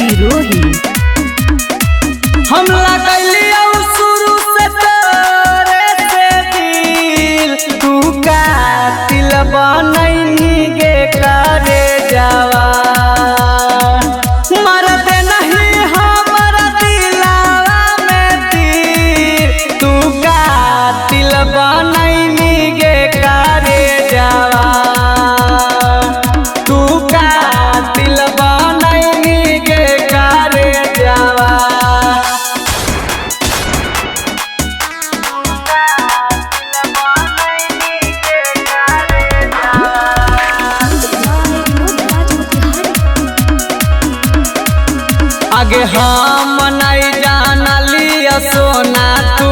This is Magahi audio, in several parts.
रवि रोही। हम लगलियौ शुरू से तोरे से दिल, तू कातिल बनैनी गे करे जावा। मरते नहीं हमरा दिलावा में तीर, तू कातिल बनैनी गे करे जावा। तू कातिल बनैनी गे करे जावा। आगे हम नहीं जानलिया सोना, तू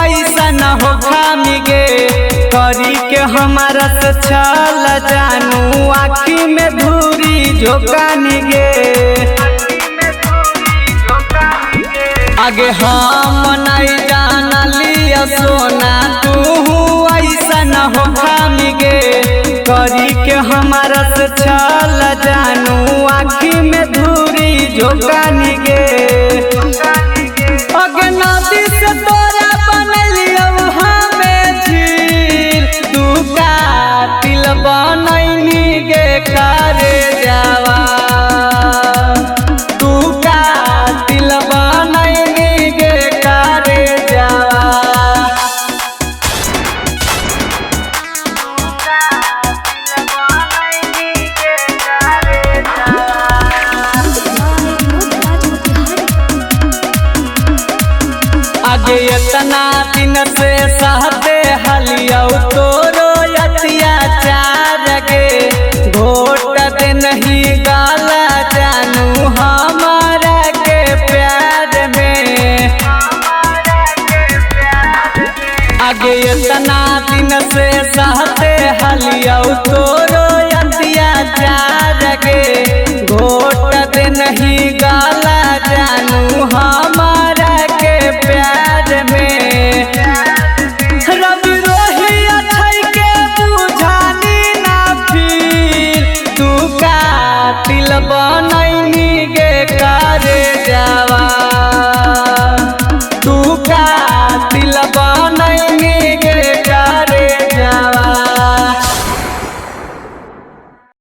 ऐसा न हो खामी गे। करी के हमारा से छल जानू, आँखी में धूरी झोंकानी गे। आगे हम नहीं जानलिया सोना, तू ऐसा न हो खामी गे। करी के हमारा से छल जानू, आँखी में धूरी झोंकानी गे। अगे नदी से तोरा बनलियौ हमें झील, तू कातिल बनैनी गे करे जावा। तू कातिल बनैनी गे करे जावा। आगे इतना दिन से सहते हलियौ तोरो अत्याचार गे। घोट दे नहीं गाला जानू हमारा के प्यार में। आगे इतना दिन से सहते हलियौ तोरो अत्याचार गे। घोट दे नहीं गाला जानू हमारा के प्यार में। रवि रोही अछै के बुझानी ना फील, तू कातिल बनैनी गे